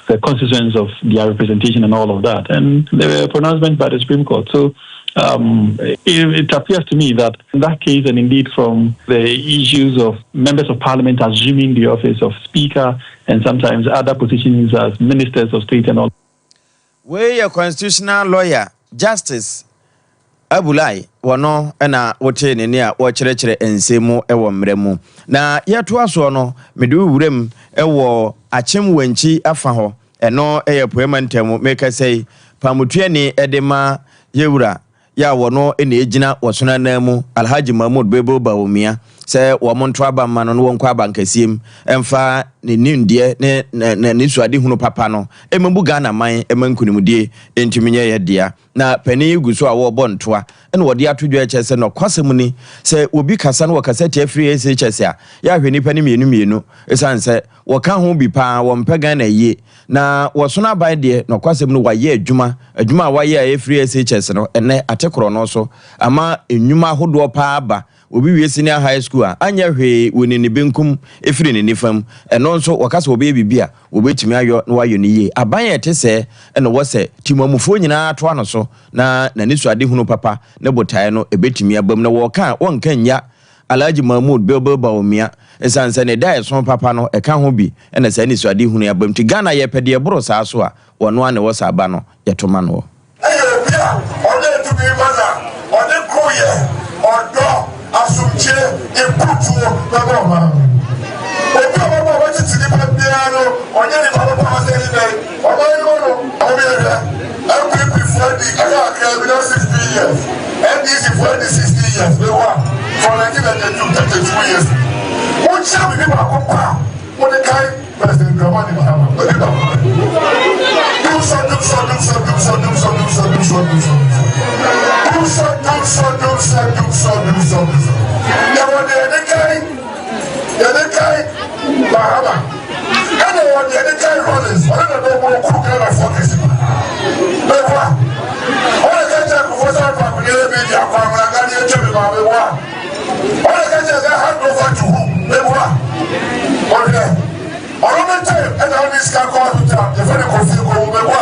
the consequence of their representation and all of that. And there were pronouncements by the Supreme Court. So it appears to me that in that case, and indeed from the issues of members of parliament assuming the office of speaker and sometimes other positions as ministers of state and all. Wei yɛ constitutional lawyer Justice Abulai, wɔno na wotee ne ne a wɔkyerɛkyerɛ nsɛm mu wɔ mmerɛ mu. Na yɛtoa soɔ no, mede wo wuram wɔ Akyem Wankyi afa hɔ, ɛno yɛ Poema ntam. Mekasa yi, pamutuani de ma yɛwura yɛ a wɔno na ɛgyina wɔsono anan mu, Alhaji Mahmud Bebo Bawumia, sɛ wɔn nto aba mma no na wɔnkɔ abankɛseɛ mu ɛmfa ne nimdeɛ ne ne suadehunu papa no ɛmɛbu Ghana man ɛma nkonimdie ntumi nyɛ yɛ dea. Na panin yi gu so a wɔrebɔ ntoa ɛna wɔde ato dwa kyerɛ sɛ nɔkwasɛm ni sɛ obi kasa no wɔkasa tia free SHS a, yɛahwɛ nipa no mmienu mmienu, ɛsiane sɛ wɔka ho bi paa wɔmpɛ Ghana yie. Na wɔsono aban deɛ, nɔkwasɛm no wɔayɛ adwuma, adwuma a wɔayɛ a ɛyɛ free SHS no, ɛnɛ ate korɔ no so ama nnwuma ahodoɔ paa ba. Obi wie senior high school a, anyɛ hwee wɔ ne benkum ɛfiri ne nifa mu. Ɛno nso wɔka sɛ wɔbɛyɛ biribi a wɔbɛtumi ayɔ na wɔayɔ no yie. Aban yɛ te sɛ ɛna wɔ sɛ timamufoɔ nyinaa toa no so na n'ani so adehunu papa ne botaeɛ no ɛbɛtumi aba mu. Na wɔka a wɔnka nya Alhaji Mahmood Bilbil Bawumia, ɛsiane sɛ ne da ɛso papa no ɛka ho bi ɛna saa anisoadehunu aba mu. Nti Ghana yɛpɛ deɛ ɛboro saa so a, wɔno a ne wɔ saa ba no yɛtoma no. Ɛyɛ obi a ɔde tumi ma na ɔde koyɛ ɔdɔ, asomdwe, mputuo bɛbɔ ɔman no. Obi a ɔbɛbɔ ɔbɛtete nipa biara no, ɔnyɛ nipa papa ɔsɛ ne dɛn ɔman no no. Ɔmo yɛ hwɛ, NPP foɔ di ɛyɛ akra bi na 16 years, NDC foɔ di 16 years ewa for 1992, 32 years. Wokyerɛ bibi baako pa a wɔde kae President Dramani Mahama, bibi baako pɛ. Dumsɔ, dumsɔ, dumsɔ, dumsɔ, dumsɔ, dumsɔ, dumsɔ, dumsɔ, dumsɔ, dumsɔ, dumsɔ, dumsɔ, dumsɔ, dumsɔ. Yɛwɔ deɛ yɛde kae Mahama, ɛna wɔ deɛ yɛde kae Rawlings. Ɔne na dɔm ɔku Ghana fɔ kɛse pa bɛwa. Ɔne kɛkyɛ nkɔfɔ sɛ ɔfa akonnwa yɛ bi di akɔ amuna gani etwa mi maame wa. Ɔne kɛkyɛ sɛ hand over to who bɛwa. Ɔhwɛ ɔno ne time ɛna ɔne sika kɔ hospital yɛfɛ ne kɔfie kɔ wo bɛwa.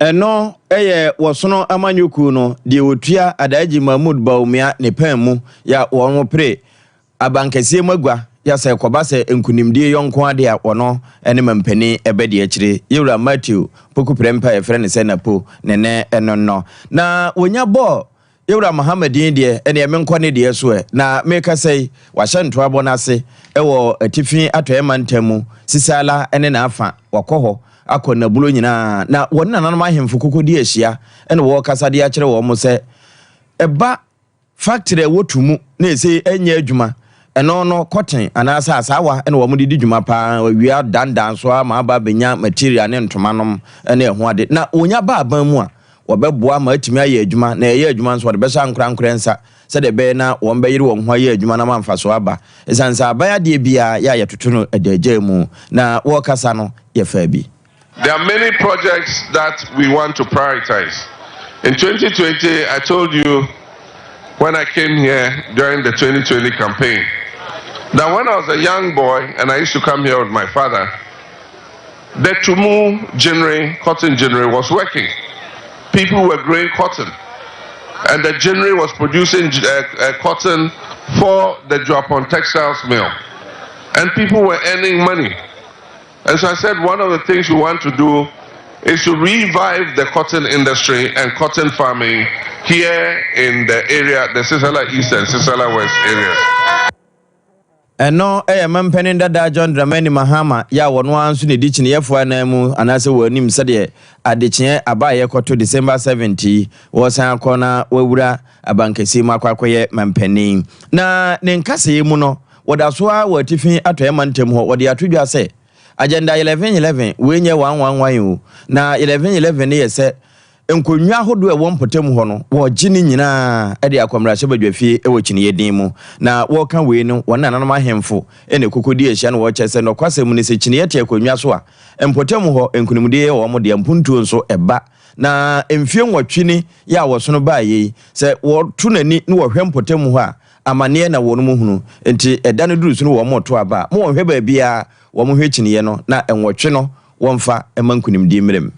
Ɛno yɛ wɔsono amanyɔkuo no deɛ wɔtua Alhaji Mahmud Bawumia ne pɛn mu yɛ a wɔn pere abankɛseɛ mu agua yɛ sɛ kɔba sɛ nkonimdie yɔnko ade a wɔno ne mampanin ɛbɛdi akyire, yɛwura Matthew Poku Prɛmpa a yɛfrɛ no sɛ Napo ne ne ɛno no. Na wɔnya bɔɔ yɛwura Mahama din deɛ, ɛneɛ menkɔ ne deɛ so ɛ. Na meka sɛ wahyɛ ntoabɔ no ase ɛwɔ Atifi Atɔeɛ mantam mu, Sisala ne n'afa. Wakɔ hɔ akɔ Nabulo nyinaa na wɔne nananom ahemfo kokodi ahyia, ɛna wɔrekasa de akyerɛ wɔn mo sɛ ɛba factory a ɛwɔ Tumu na ɛsɛ ɛnyɛ adwuma. Ɛno no cotton anaasɛ asaawa ɛna wɔn de di dwuma paa. Awia dandan so ama aba abɛnya material ne ntoma nom ne ɛho ade. Na wɔnya ba aban mu a, wɔbɛboa ma atumi ayɛ adwuma, na ɛyɛ adwuma nso wɔde bɛhyɛ ankorankorɛ nsa sɛdeɛ ɛbɛyɛ na wɔn bɛyere wɔn ho ayɛ adwuma na mamfa so aba, ɛsiane sɛ aban adeɛ biara yɛ a yɛtoto no adaagyaa mu. Na wɔrekasa no, yɛfaa bi. There are many projects that we want to prioritize. In 2020, I told you when I came here during the 2020 campaign that when I was a young boy and I used to come here with my father, the Tumu ginnery, cotton ginnery was working. People were growing cotton. And the ginnery was producing cotton for the Juapong Textiles Mill. And people were earning money. And so I said one of the things we want to do is to revive the cotton industry and cotton farming here in the area, the Sissala East and Sissala West areas. Ɛno ɛyɛ mampanin dada John Dramani Mahama yɛ a wɔno ara nso ne di kyiniyɛfoɔ anan mu anaasɛ wɔ anim sɛdeɛ adekyeɛ aba a yɛkɔto December 70 wɔsan akɔ na wawura abankɛseɛ mu akɔ akɔyɛ mampanin. Na ne nkasɛɛ mu no, wɔda so a wɔ Atifi Atɔeɛ mantam hɔ, wɔde ato dwa sɛ Agenda 11 11 wei nyɛ 1 1 1 o. Na 11 11 no yɛ sɛ nkonnwa ahodoɔ a ɛwɔ mpɔtam hɔ no, wɔgye ne nyinaa de akɔ mmarahyɛbadwafie wɔ kyiniiɛ din mu. Na wɔreka wei no, wɔn nananom ahemfo na ɛkɔkɔdi ahyia no, wɔkyɛ sɛ nɔkwasɛm no sɛ kyiniiɛ te akonnwa so a, mpɔtam hɔ nkonimdie yɛ wɔn deɛ, mpuntuo nso ɛba. Na mfie 8 ni yɛ a wɔsono baa yei sɛ wɔto n'ani na wɔhwɛ mpɔtam hɔ a. Amaneɛ na wɔnom hunu, nti ɛda no duru so no wɔn to aba a, mo wɔnhwɛ baabiara, wɔn hwɛ kyiniiɛ no na nwɔtwe no wɔmfa mma nkunimdie mmerɛ mu.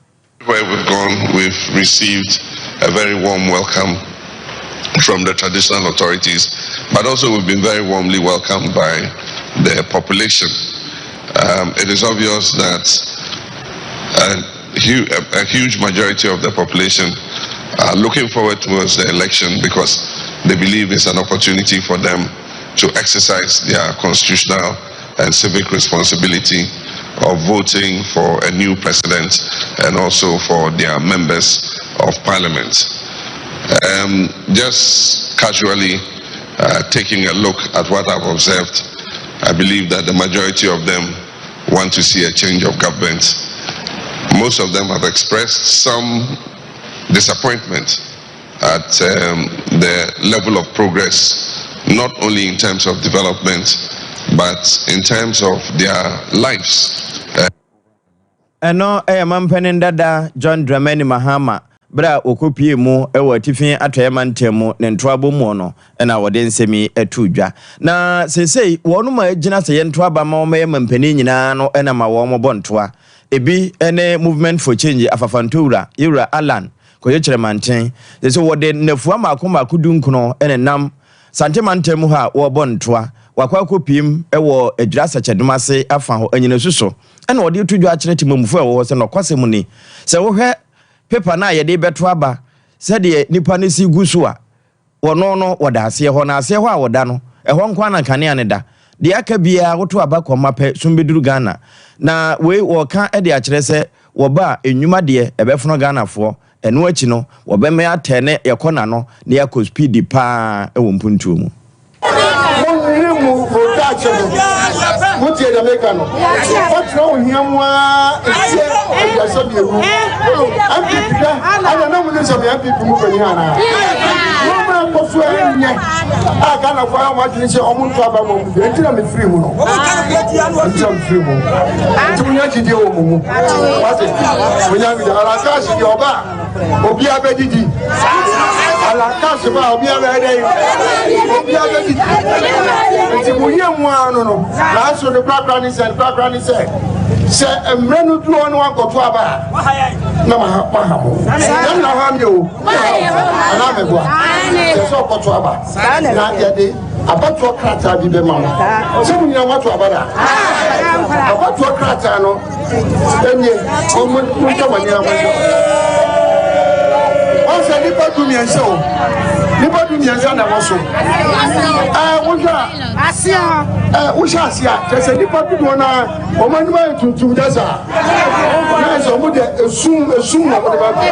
Where we've gone, we've received a very warm welcome from the traditional authorities, but also we've been very warmly welcomed by the population. It is obvious that a huge majority of the population are looking forward towards the election because they believe it's an opportunity for them to exercise their constitutional and civic responsibility of voting for a new president and also for their members of parliament. Just casually taking a look at what I've observed, I believe that the majority of them want to see a change of government. Most of them have expressed some disappointment at the level of progress, not only in terms of development, but in terms of their lives. Ɛno ɛyɛ mampanin dada John Dramani Mahama berɛ a wɔkɔpie mu wɔ Atifi Atɔeɛ mantam mu ne ntoabɔ mu no ɛna wɔde nsɛm yi ato dwa. Na seesei wɔnom a gyina sɛ yɛnto aba ma wɔmɛyɛ mampanin nyinaa no ɛna ma wɔn bɔ ntoa. Ebi ne Movement for Change afafantowura Yɛwura Alan Kɔyɛ Kyerɛmanten sɛ sɛ wɔde nnafua mmaako mmaako 19 ɛna nam Sante mantam mu hɔ a wɔrebɔ ntoa. Wakɔ akɔpiem wɔ Adwira Sɛkyɛdom ase afa hɔ Anyinasu so ɛna wɔde to dwa akyerɛ temamufo a ɛwɔ hɔ sɛ nɔkwasɛm ni, sɛ wohwɛ pepa no a yɛde bɛto aba, sɛdeɛ nipa no si gu so a, wɔno no wɔda aseɛ hɔ, na aseɛ hɔ a wɔda no, ɛhɔ nko na nkanea no da. Deɛ aka biara, woto aba kɔma pɛ sum bɛduru Ghana. Na wei wɔka de akyerɛ sɛ wɔba a, nnwuma deɛ ɛbɛfono Ghanafoɔ. Ɛno akyi no, wɔbɛma atɛ ne yɛkɔ n'ano na yɛakɔ speed paa wɔ mpuntuo mu. Monhwere mu rodaakye no, motie deɛ meka no. Ɔtena wo hia mu a ɛsiɛ 32. NPP hwɛ, ɛna na monim sɛ me NPP mu panyin anaa? Nneɛma ɛkɔ so ɛnyɛ a Ghanafoɔ ayɛ ɔmo adwene sɛ ɔmo nto aba ma ɔmo bi. Ɛnti na mefiri mu no. Ɛnti na mefiri mu. Nti monya gyidie wɔ mo mu. Wate? Monya gyidie. Alan Cash deɛ ɔba a, obiara bɛdidi. Alan Cash ba a, obiara bɛyɛ dɛ? Obiara bɛdidi. Nti mo yie mu ara no, nanso ne korakora ne sɛ, ne korakora ne sɛ, sɛ mmerɛ no duru hɔ ne wankɔto aba a, na maha maha mo. Yɛn na ha mi o. Anaa mɛboa. Kyerɛ sɛ ɔkɔto aba. Na yɛde abatoɔ krataa bi bɛma mo. Sɛ mo nyinaa moato aba da. Abatoɔ krataa no ɛnie, mo montwa mo ani na monhwɛ. Wɔn sɛ nipa 13 o. Nipa 13 na ɛwɔ so. Wohwɛ a, wohyɛ ase a, kyerɛ sɛ nipa dodoɔ naa wɔn anim ayɛ tuntum kyɛ saa. Na sɛ wɔn deɛ esum esum na wɔn de ba bi.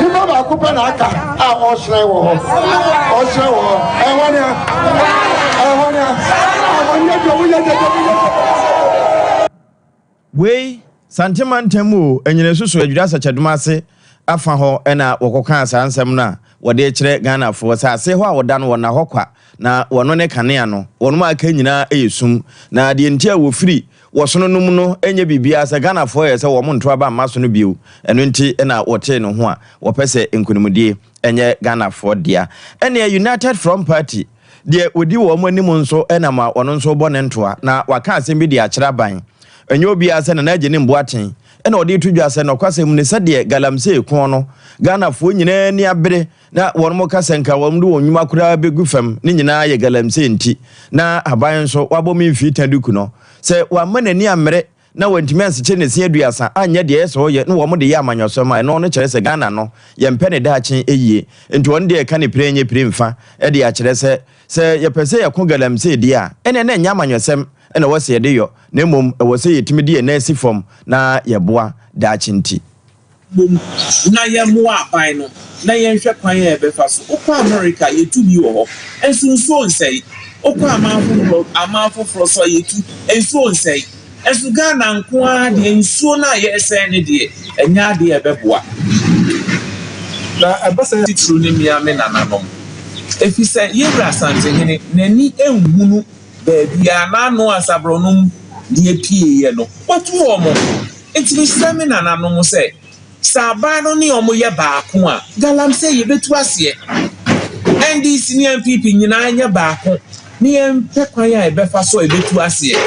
Nipa baako pɛ na aka a ɔhyerɛn wɔ hɔ. Ɔhyerɛn wɔ hɔ. Ɛhɔ nea. Ɛhɔ nea. Wɔn nyɛ deɛ wɔn yɛ deɛ wɔn yɛ deɛ. Wei Sante mantam mu o, Anyinasu so Adwira Sɛkyɛdom ase afa hɔ ɛna wɔkɔkaa saa nsɛm no a wɔde kyerɛ Ghanafoɔ sɛ ase hɔ a wɔda no, wɔna hɔ kwa, na wɔno ne kanea no, wɔnom a aka nyinaa yɛ sum. Na deɛ nti a wɔfiri wɔsono no mu no nyɛ biribiara sɛ Ghanafoɔ yɛ sɛ wɔn nto aba mma so no bio. Ɛno nti na wɔtee ne ho a wɔpɛ sɛ nkonimdie nyɛ Ghanafoɔ dea. Ɛneɛ United Front Party deɛ wɔdi wɔn anim nso nam a wɔno nso bɔ ne ntoa na waka asɛm bi de akyerɛ aban. Ɛnyɛ obiara sɛ Nana Agyenim Boateng ɛna ɔde to dwa sɛ nɔkwasɛm ne sɛdeɛ galamsey ko no, Ghanafoɔ nyinaa ani abere na wɔn ka sɛ nka wɔn de wɔn nnwuma koraa bɛgu fam, ne nyinaa yɛ galamsey nti, na aban nso wabɔ me mfii ta duku no sɛ wamma n'ani ammere na wantumi ansekyere ne se 30 anyɛ deɛ ɛyɛ sɛ ɔyɛ na wɔn de yɛ amanyɔsɛm a, ɛno no kyerɛ sɛ Ghana no yɛmpɛ ne daakye yie. Nti wɔn deɛ ɛka ne pire nyɛ pire mfa de akyerɛ sɛ sɛ yɛpɛ sɛ yɛko galamsey deɛ a, ɛneɛ na ɛnyɛ amanyɔsɛm na ɛwɔ sɛ yɛde yɔ, na mmom ɛwɔ sɛ yɛtumi de yɛn nan si fam na yɛboa daakye nti. Mmom na yɛmmoa aban no na yɛnhwɛ kwan a yɛbɛfa so. Wokɔ America, yɛtu bi wɔ hɔ, nso nsuo nsɛe. Wokɔ aman foforɔ so a, yɛtu, nsuo nsɛe. Nso Ghana nko ara deɛ, nsuo no a yɛresɛe no deɛ, ɛnyɛ adeɛ a ɛbɛboa. Na ɛba sɛ. Titiriw ne mmea me nananom, efisɛ yɛwura Asantehene n'ani nhunu baabiara, n'ano asaborɔnom deɛ pieeɛ no, watu wɔn. Enti mesrɛ me nananom sɛ aban no ne wɔn yɛ baako a, galamsey yɛbɛtu aseɛ. NDC ne NPP nyinaa nyɛ baako na yɛmpɛ kwan a yɛbɛfa so a yɛbɛtu aseɛ.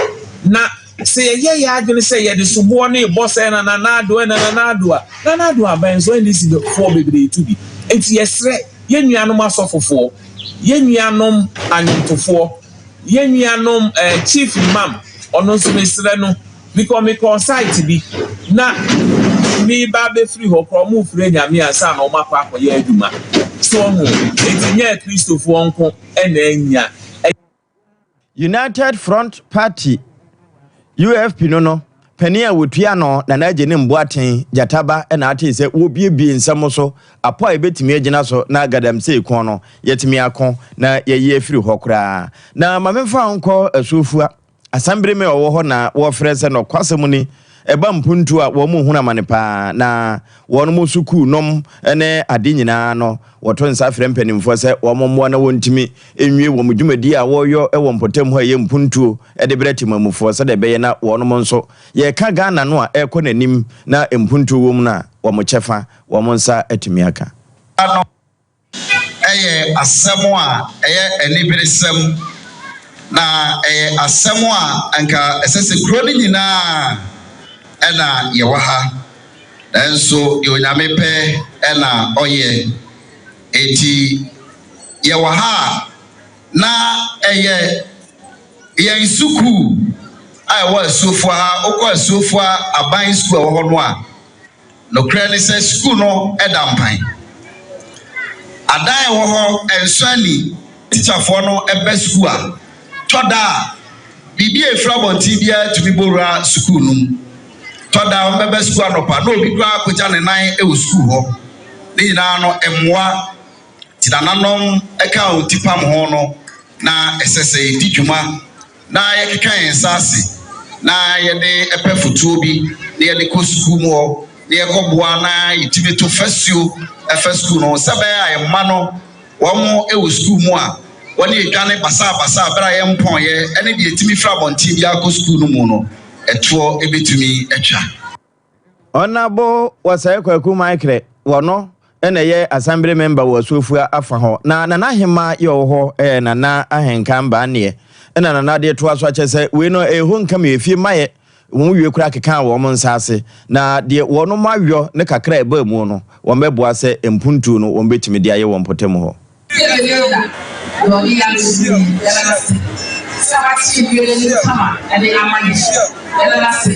Na sɛ yɛyɛ yɛn adwene sɛ yɛde soboɔ no rebɔ sɛ na Nana Addo na Nana Addo a, Nana Addo aban nso NDC foɔ bebree tu bi. Nti yɛsrɛ yɛn nuanom asɔfofoɔ, yɛn nuanom anwomtofoɔ, yɛn nuanom eh, Chief Imam, ɔno nso mesrɛ no, mekɔ mekɔɔ site bi na meba abɛfiri hɔ koraa ɔmo frɛ Nyame ansa na ɔmo akɔ akɔyɛ adwuma. So ɔho, enti nyɛ Kristofoɔ nko na anya. United Front Party, UFP, no no panin a wɔtua ano, Nana Agyenim Boateng Gyataba na atee sɛ wɔrebuebue nsɛm so apɔ a yɛbɛtumi agyina so na Galamsey ko no yɛatumi ako na yɛayi afiri hɔ koraa. Na ma memfa wo nkɔ Asuofua Asɛmbereme a ɔwɔ hɔ na wɔfrɛ sɛ nɔkwasɛm ni, ɛba mpuntuo a wɔn hunu amane paa, na wɔn sukuu nom ne ade nyinaa no, wɔto nsa frɛ mpanimfoɔ sɛ wɔn mmoa na wɔntumi nwie wɔn dwumadie a wɔreyɔ wɔ mpɔtam hɔ a ɛyɛ mpuntuo de brɛ temamufoɔ sɛdeɛ ɛbɛyɛ na wɔn nso yɛreka Ghana no a ɛrekɔ n'anim na mpuntuo wɔ mu no a wɔn kyɛfa wɔn nsa atumi aka. No yɛ asɛm a ɛyɛ aniberesɛm, na ɛyɛ asɛm a anka ɛsɛ sɛ kuro no nyinaa na yɛwɔ ha. Nanso deɛ Onyame pɛ na ɔyɛ. Enti yɛwɔ ha a, na ɛyɛ yɛn sukuu a ɛwɔ Asuofoa ha. Wokɔ Asuofoa aban sukuu a ɛwɔ hɔ no a, Nokorɛ ne sɛ sukuu no da mpan. Adan a ɛwɔ hɔ nsɔ ani. Tikyafoɔ no ba sukuu a, tɔ da a, biribi a ɛfiri abɔnten biara tumi bɔ wura sukuu no mu. Tɔ da a, wɔbɛba sukuu anɔpa na obi koraa akɔgya ne nan wɔ sukuu hɔ. Ne nyinaa no, mmoa nti nananom ka wɔn ti pam ho no, na ɛsɛ sɛ yɛdi dwuma na yɛkeka yɛn nsa ase na yɛde pɛ fotoɔ bi na yɛde kɔ sukuu mu hɔ na yɛkɔboa na yɛtumi to fasuo fa sukuu no ho sɛ ɛbɛyɛ a yɛn mma no wɔn wɔ sukuu mu a wɔne yɛdwane basabasa berɛ a yɛmpɔnyɛ ne deɛ ɛtumi firi abɔnten biara kɔ sukuu no mu no ɛtoɔ bɛtumi atwa. Ɔnabo Wɔsɛe Kwaku Michael wɔno na ɛyɛ Assembly member wɔ Asuofua afa hɔ na Nana Ahemaa yɛ ɔwɔ hɔ ɛyɛ Nana Ahenkan Baneɛ ɛna Nana deɛ toa so akyɛ sɛ wei no ɛyɛ hɔ nka mi efie mayɛ wɔn wie koraa kekaa wɔn nsa ase na deɛ wɔn ayɔ ne kakra a ɛbaa mu no wɔn bɛboa sɛ mpuntuo no wɔn bɛtumi de ayɛ wɔ mpɔtam hɔ. Sɛ bɛyɛ a, deɛ ɔde yɛ ato mu yi, yɛda no ase sɛ wate nnua no anim kama de ama yɛn. Yɛda no ase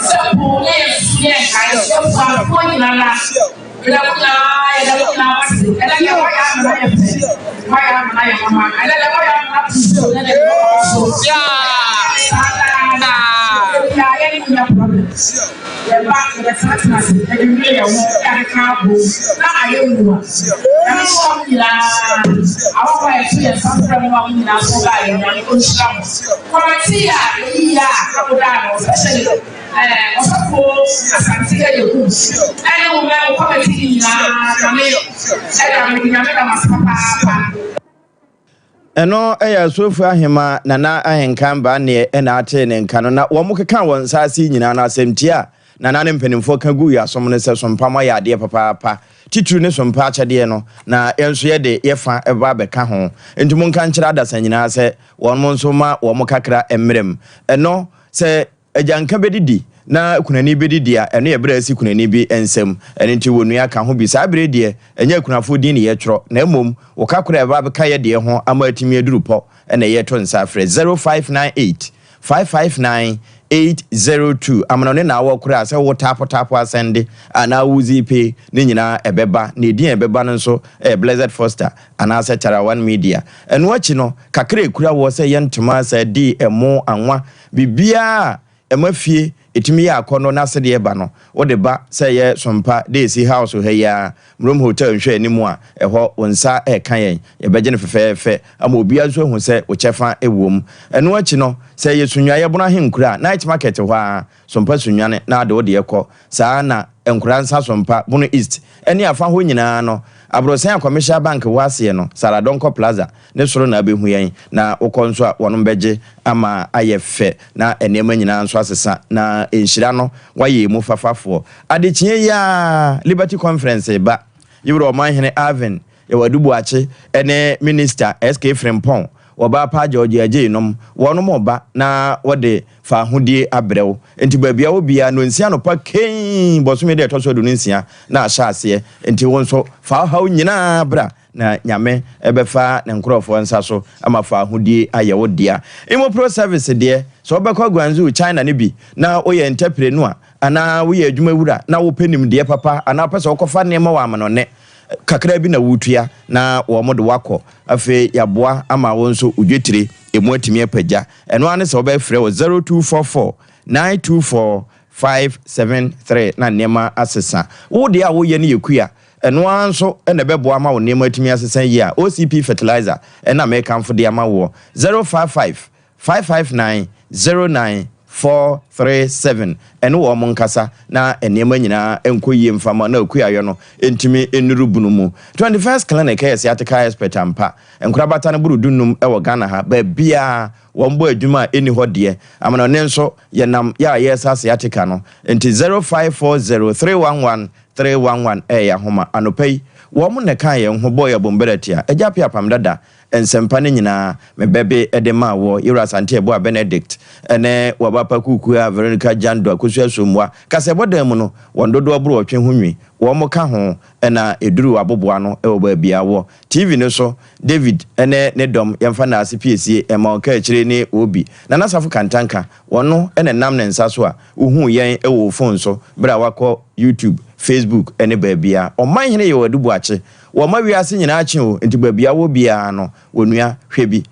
sɛ mpo na yɛnsusu ne yɛnkae nso abusuafoɔ nyinara. Yɛda mo nyinaa, yɛda mo nyinaa ase. Ɛnɛ deɛ moayɛ ama no ayɛ fɛ, moayɛ ama no ayɛ mama. Ɛnɛ deɛ moayɛ ama no ato so, ɛnɛ deɛ moakɔ so. Saa daa na ebia yɛne mo nya problems. Yɛba, yɛbɛtenatena ase, yɛdwennwen yɛn ho, yɛakeka abom, na ayɛ mua. Nyame nhyira mo nyinaa. Ahɔho a yɛto yɛn nsa frɛ mo ma mo nyinaa nso baeɛ, Nyame ɔnhyira mo. Committee a yɛyiyi a na moda ano, especially eh, Ɔsɔfo Asante Agyekum ɛne wo mɛ wo committee no nyinaa, Nyame ɛda mo, Nyame da mo ase papaapa. Ɛno yɛ Asuofo Ahemaa Nana Ahenkan Baneɛ na atee ne nka no, na wɔkekaa wɔn nsa ase yi nyinaa no asɛmti a Nana ne mpanimfoɔ ka guu yɛn asom ne sɛ Sompa moayɛ adeɛ papaapa, titiriw ne Sompa akyɛdeɛ no, na yɛn nso yɛde yɛ fa ba abɛka ho. Enti monka nkyerɛ adasa nyinaa sɛ wɔn nso mma wɔn kakra mmrɛ mu. Ɛno, sɛ Agyanka bɛdidi na kunani bɛdidi a, ɛno yɛ berɛ a asi kunani bi nsam. Ɛno nti wɔnua ka ho bi. Saa berɛ yi deɛ, ɛnyɛ akunafoɔ din ne yɛtwerɛ, na mmom wo ka korɔ a ɛba abɛka yɛ deɛ ho ama atumi aduru pɔ na yɛto nsa afrɛ. 0598 559 802 Amanɔne na awɔ koraa sɛ wo taapo taapo asɛnde anaa wo zipe ne nyinaa ɛbɛba, na edin a ɛbɛba no nso yɛ Blessed Foster anaasɛ Tarawan Media. Ɛno akyi no, kakra a ɛkura woɔ sɛ yɛ ntoma, sardine, ɛmo, anwa, Biribiara a ɛma fie tumi yɛ akɔnnɔ na asɛdeɛ ba no, wode ba sɛ ɛyɛ Sompa de resi house ha yi ara, Mrom Hotel nhwɛanim a, ɛhɔ wo nsa reka yɛn, yɛbɛgye no fɛfɛɛfɛ ama obiara nso ahu sɛ wo kyɛfa wom. Ɛno akyi no, sɛ ɛyɛ Sunyani Yɛbono Ahenkuro a, Night Market hɔ ara, Sompa Sunyani na ade wo deɛ kɔ. Saa ara na Nkoransa Sompa, Bono East ne afa hɔ nyinaa no, Abrɔsan a Commercial Bank wɔ aseɛ no, Sarah Donkor Plaza, ne soro na abɛhu yɛn, na wokɔ nso a wɔnom bɛgye ama ayɛ fɛ na nneɛma nyinaa nso asesa na nhyira no wayɛ emu fafafoɔ. Adekyeɛ yi ara Liberty Conference reba. Yewura Ɔmanhene Alvin. Yɛwɔ Adu Boakye ne Minister SK Frimpong, wɔba pa George Agyei nom, wɔnom reba na wɔde faahodie abrɛ wo. Nti baabi a wɔ biara, nnɔnsia anɔpa kein bɔsome da ɛtɔ so 26 na ahyɛ aseɛ. Nti wo nso fa wo haw nyinaa bra na Nyame bɛfa ne nkorɔfoɔ nsa so ama faahodie ayɛ wo dea. Imopro service deɛ, sɛ wobɛkɔ Guangzhou, China no bi na woyɛ entrepreneur anaa woyɛ adwuma wura na wopɛ nimdeɛ papa anaa wopɛ sɛ wokɔfa nneɛma wɔ amanɔne, kakra bi na wotua na wɔde wo akɔ. Afei yɛaboa ama wo nso wo dwetire ɛmu atumi apagya. Ɛno ara ne sɛ wobɛfrɛ wɔ 0244 924 573 na nneɛma asesa. Wo deɛ a woyɛ no yɛ kua, ɛno ara nso na ɛbɛboa ama wo nneɛma atumi asesa yie a, OCP Fertilizer na mekamfo de ama woɔ. 055 559 09437 ɛne wɔn nkasa na nneɛma nyinaa nkɔ yie mfa ma na okuayɔ no ntumi nnuru bunu mu. 21st Clinic yɛ sciatica expert ampa. Nkorabata no boro dunnum wɔ Ghana ha, baabiara wɔn bɔ adwuma a ɛnni hɔ deɛ, amanɔne nso yɛnam yɛ a yɛresa sciatica no nti 0540 311 311 ɛyɛ ahoma. Anɔpa yi wɔn na ɛkaa yɛn ho bɔɔ yɛn abomberɛte a Agya Appiah Apam Dada Nsɛmpa no nyinaa me bɛbe de maa woɔ, Yewura Asante Yeboah Benedict ne w'abapa Kuukua Veronica Jando Akosua Sommua. Kaseɛbɔ dan mu no, wɔn dodoɔ boro ɔtwe ho nwi. Wɔn ka ho na ɛduruu aboboano wɔ baabi a wɔ. TV no so, David ne ne dɔm yɛmfa nnaase piesie mma wɔn kaakyire ne Obi. Nana Safo Kantanka, wɔno na ɛnam ne nsa so a wohuu yɛn wɔ wo phone so berɛ a woakɔ YouTube, Facebook ne baabiara. Ɔmanhene Yew Adu Boakye, Wɔma wiase nyinaa kye o, nti baabi a wɔ biara no, onua, hwɛ bi